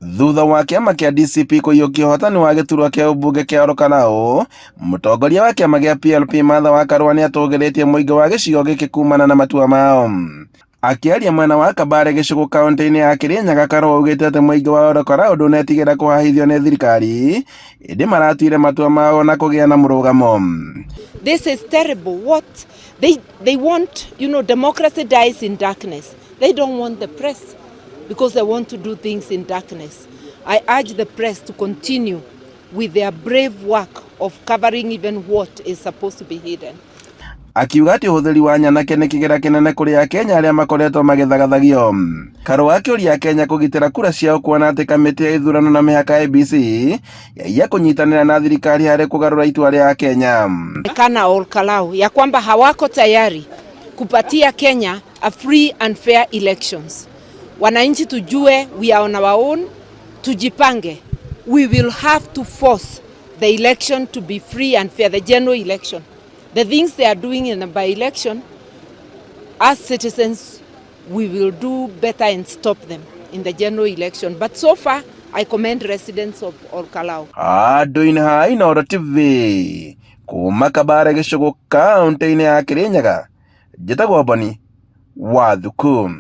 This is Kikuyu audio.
Thutha wa kĩama kĩa DCP kũiyũkia ũhotani wa gĩturwa kĩa ũmbunge kĩa Olkalou, mũtongoria wa kĩama gĩa PLP Martha Wakarũa nĩatũgĩrĩtie mũingĩ wa gĩcigo gĩkĩ kumana na matua mao. Akĩaria mwena wa Kabare gĩcũgũ kaunti-inĩ ya Kirinyaga, Karũa augĩte atĩ mũingĩ wa Olkalou ndũnetigĩra kũhahithio nĩ thirikari ĩndĩ maratuire matua mao na kũgĩa na mũrũgamo. This is terrible. What they want, democracy dies in darkness. They don't want the press because they want to do things in darkness. I urge the press to continue with their brave work of covering even what is supposed to be hidden. Akiuga atĩ ũhũthĩri wa nyanake nĩ kĩgera kĩnene kũrĩ akenya arĩa makoretwo magĩthagathagio. Karũa akĩũria akenya kũgitĩra kura ciao kuona atĩ kamĩtĩ ya ithurano na mĩhaka IEBC yaiya kũnyitanĩra na thirikari harĩ kũgarũra itua rĩa akenya. Kana Olkalou ya kwamba hawako tayari kupatia Kenya a free and fair elections. Wananchi tujue we are on our own, tujipange. We will have to force the election to be free and fair, the general election. The things they are doing in the by-election, as citizens, we will do better and stop them in the general election. But so far, I commend residents of Olkalou. Andũ-inĩ ha Inooro TV kuma Kabare gĩcũgũ kaunti-inĩ ya Kirinyaga, njĩtagwo Boni wa Thuku.